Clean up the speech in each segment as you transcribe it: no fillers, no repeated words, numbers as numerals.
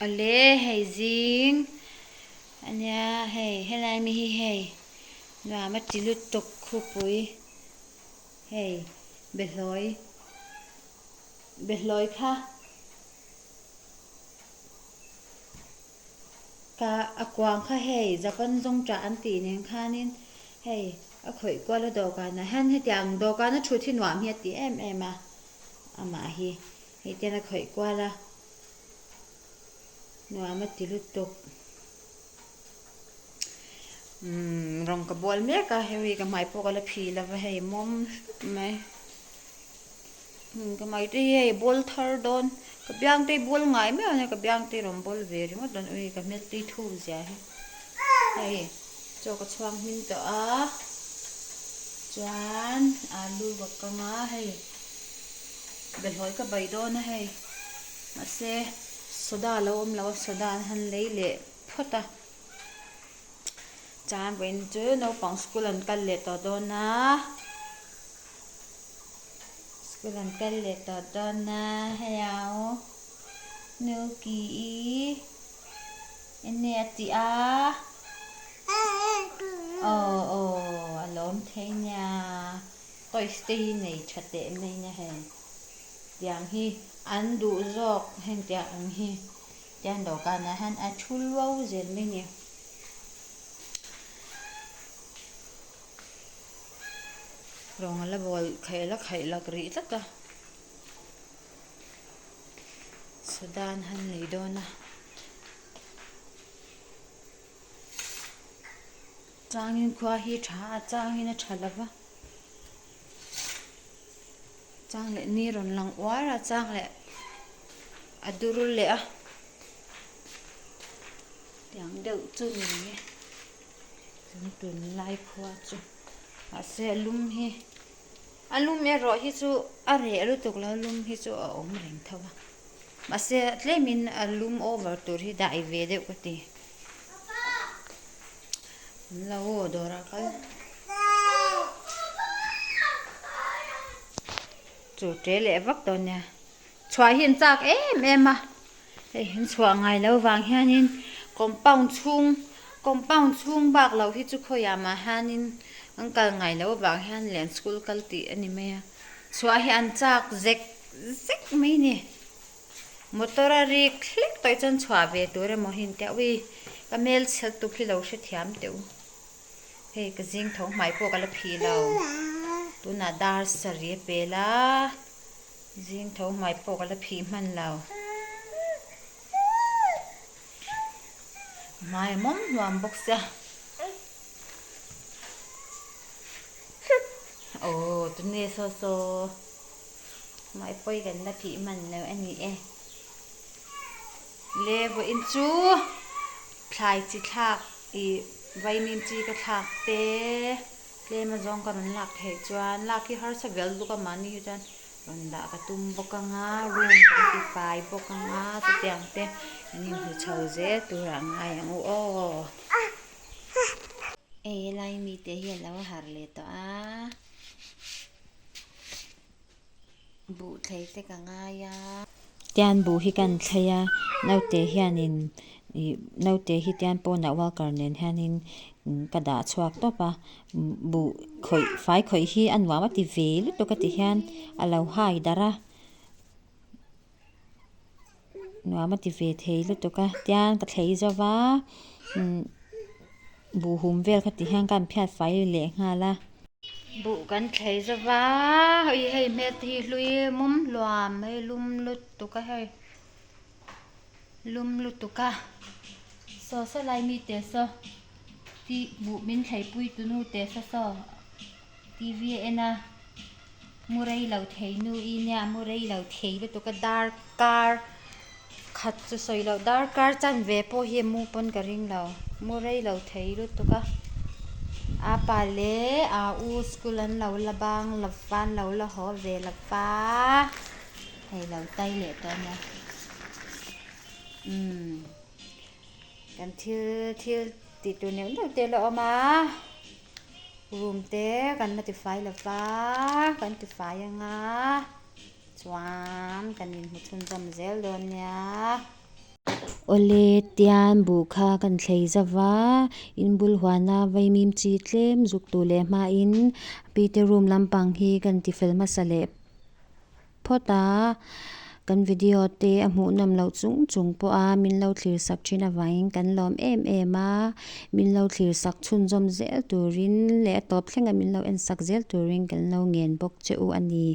Awle hei zing ania hei helai mi hi hei nuam a ti lutuk khupui hei behlawi behlawi kha ka a kuang kha hei Japan zawng tah an tih nen khanin hei a khawih kual a dawhkanah hian hetiang dawhkana thut hi nuam hi a ti em em a amah hi hei te hian a khawih kual a. Nuam a ti lutuk. Umm rawng ka bual mek a hei ka hmai pawh ka la phih lo va hei mawm hrup mai. Umm ka hmai te hi hei bawl thar dawn ka biang te hi bawl ngai miah lo ka biang te hi rawn bawl ve ringawt dawn ui ka hmel tui thuk zia hi. Hei chaw ka chhuang hmin tawh a chuan alu ka kang a hei behlawi ka bai dawn a hei. Mahse soda a lo awm lo a soda an han lei leh phawt a chuan vawiin chu naupang school an kal leh tawh dawn a school an kal leh tawh dawn a hei au nu ki enge a tih a aw aw a lawm thei nia toys te hi nei tha teh mai nia hei. Tiang hi an duh zawk heng tiang ang hi tiang dawhkanah hian a thu luau zel mai ni. Rawng a la bawl khaih la khaih lak rih tlat a, Sudan han nei dawn a. Changin khua hi tha a, changin a tha lo va. Chang leh ni rawn lang uar a chang leh a dur leh a tiang deuh chu ni e chuan tunlai khua chu mahse a lum hi a lum erawh hi chu a reh lutuk lo lum hi chu a awm reng tho a mahse tlemin a lum over tur hi dai ve deuh ka ti. An lo aw dawrah kal. Chu ṭe leh vak dawn nia. Chhuah hi an chak em em a. Hei an chhuah ngai lo vang hianin compound chhung compound chhung bak lo hi chu khawiah mah hianin an kal ngai lo vang hian len school kal tih a ni mai a. Chhuah hi an chak zek zek mai ni. Motor a rik hlek tawh chuan chhuah ve tur emaw hi an tia ui ka hmel chhe tuk hi lo hrethiam teh u hei ka zing tho hmai pawh ka la phih lo tunah dar sarih a pel a zing tho hmai pawh ka la phih hman lo hmai a mawm hnuam bawk sia aw tunge saw saw. Mai pawi kan la tih hman lo a ni e. Le vawiin chu thlai chi thlak ih vaimim chi ka thlak te tlem a zawng ka rawn lak theih chuan lak hi harsa vel lutuk a mahni hi chuan rawn dah ka tum bawk ang a room kan ti fai bawk ang a chutiang te an inhmu chho zel tur ah ngai ang u aw. Hei helai mite hi a lo harh leh tawh a. Buh thlei te ka ngai a. Tian buh hi kan thlei a, naute hianin ih naute hi tian pawnah walker nen hianin ka dah chhuak tawp a, buh khawih fai khawih hi a nuam a ti ve lutuk a ti hian a lo hai darh a, nuam a ti ve thei lutuk a, tian ka thlei zo va buh hum vel kha ti hian ka han phiat fai leh nghal a. Buh kan thlei zo va hei hei hmel te hi hlui mawm hluam hei lum lutuk a hei lum lutuk a saw saw lai mi te saw ti buh min thlei pui tu nu te saw saw T V a en a mu rei lo thei nu i nia mu rei lo thei lutuk a darkar khat chu sawi loh darkar chanve pawh hi mu pawn ka ring lo mu rei lo thei lutuk a a pa leh a u school an lo la bang lo va an lo la haw ve lo va hei lo tai leh tawh a nia umm kan thil thil tih tur neuh neuh te a la awm a. Room te kan la tifai lo va, kan tifai anga chuan kan inhmu chhunzawm zel dawn nia. Awle tian buh kha kan thlei zauh a inbul huana vaimim chi tlem zuk tur leh hmain pite room lampang hi kan tifel hmasa leh phawt a kan video te a hmuh nawm loh chung chung pawh a min lo thlir sak thin avangin kan lawm em em a min lo thlir sak chhunzawm zel turin leh a tawp thleng a min lo en sak zel turin kan lo ngen bawk che u a ni.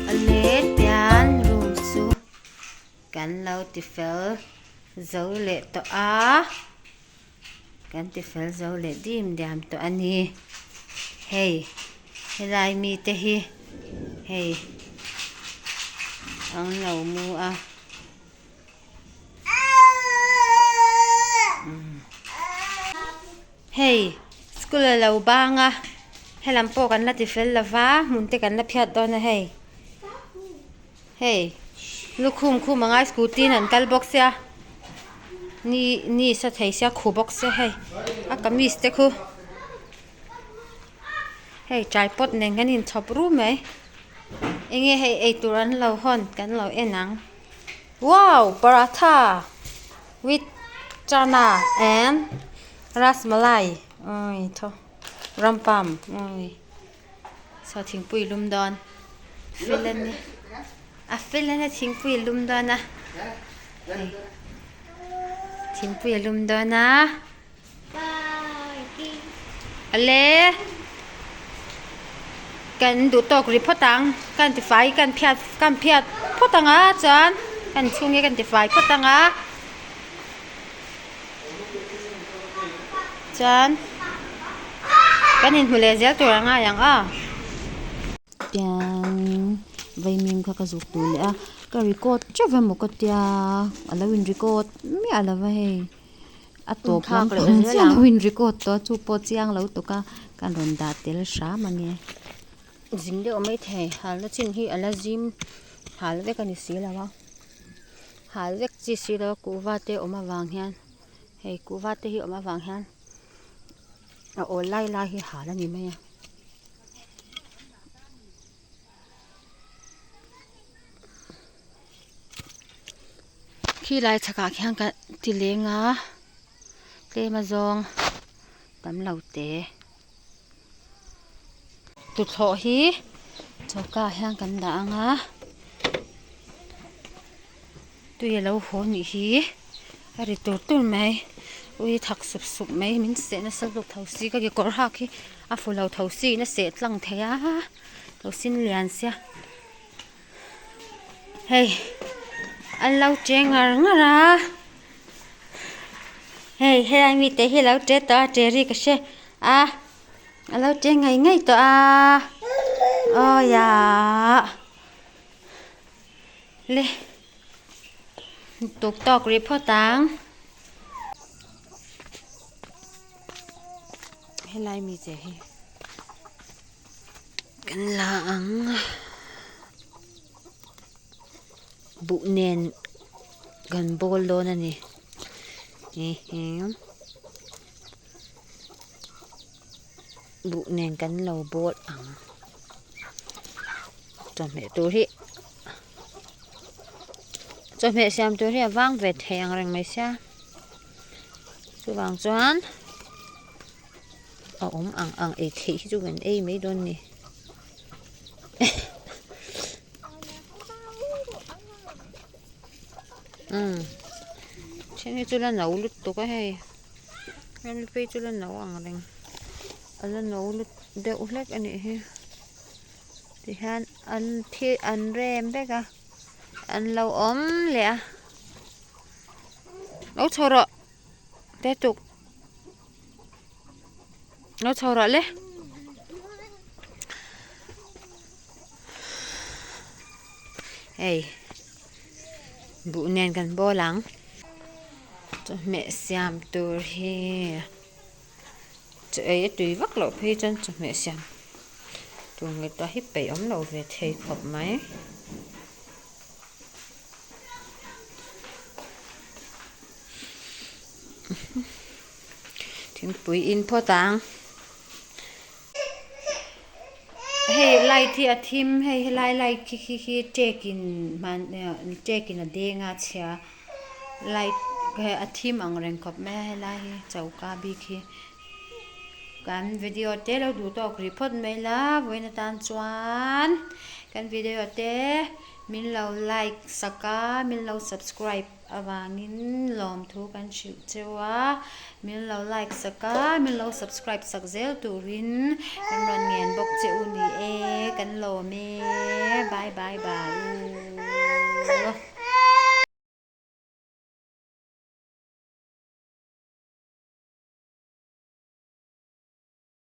Ale tian room chu kan lo ti fel zo leh tawh a kan ti fel zo leh dim diam tawh a ni hei helai mite hi hei an lo mu a. Hei school a lo bang a helam pawh kan la ti fel lo va hmun te kan la phiat dawn a hei hei lukhum khum a ngai scooty in an kal bawk sia ni ni sa thei sia khu bawk sia hei a kamis te khu hei tripod nen kan inchhawp ru mai enge hei eitur an lo hawn kan lo en ang. Wow paratha with chana and rasmalai ui thaw rampam ui saw thingpui lum dawn fel a ni a fel a ni thingpui lum dawn a hei thingpui a lum dawn a. Ale kan duh tawk ri phawt ang kan tifai kan phiat kan phiat phawt ang a chuan kan chhung hi kan tifai phawt ang a chuan kan inhmu leh zel tur a ngai ang a. Tiang vaimim kha ka zuk tur leh a ka record teuh emaw ka tia a lo in record miah lo va hei. A tawp lampang chiah lo in record tawh a chu pawh chiang lo tuk a kan rawn dah tel hram a nia. Zing deuh mai thei halna chin hi a la zim hal vek a ni si lo a hal vek chi si lo a kuhva te awm avang hian hei kuhva te hi awm avang hian a awl lai lai hi hal a ni mai a. Khi lai chhakah khian ka ti leng a tlem a zawng tam lo te tuthlawh hi choka ah hian kan dah ang a tui a lo haw nih hi a ri tur tur mai ui thak sup sup mai min seh nasa lutuk tho si ka kekawr hak hi a fu lo tho si in a seh tlang thei a tho sin lian sia. Hei an lo che ngar ngar a hei helai mite hi a lo che tawh a che ri ka hre a a lo che ngei ngei tawh a awi ah le tuk tawk rih phawt ang helai mite hi. Kan la ang buh nen kan bawl dawn a ni buh nen kan lo bawl ang chawhmeh tur hi chawhmeh siam tur hi a vang ve thei ang reng mai sia chuvang chuan. A awm ang ang ei theih hi chu kan ei mai dawn ni. Umm then hi chu la no lutuk a hei hemi phei chu la no ang reng a la no lut deuh hlek a nih hi. Tihian an thil an rem vek a an lo awm leh a lo chho rawh te tuk lo chho rawh le. Hei buh nen kan bawl ang chawhmeh siam tur hi. Chaw ei a tui vak loh phei chuan chawhmeh siam tur ngaihtuah hi peih awm lo ve thei khawp mai. Thingpui in phawt ang. Hei light hi a thim hei helai light khi khi khi ṭek in hman ṭek in a deng a chhia. Light hei a thim ang reng khawp mai a helai hi choka bik hi kan video te lo duh tawk rih phawt mai la vawiin atan chuan kan video te min lo like sak a min lo subscribe avangin lawmthu kan hrilh cheu a min lo like sak a min lo subscribe sak zel turin kan rawn ngen bawk che u ni e kan lawm e bye bye bye u.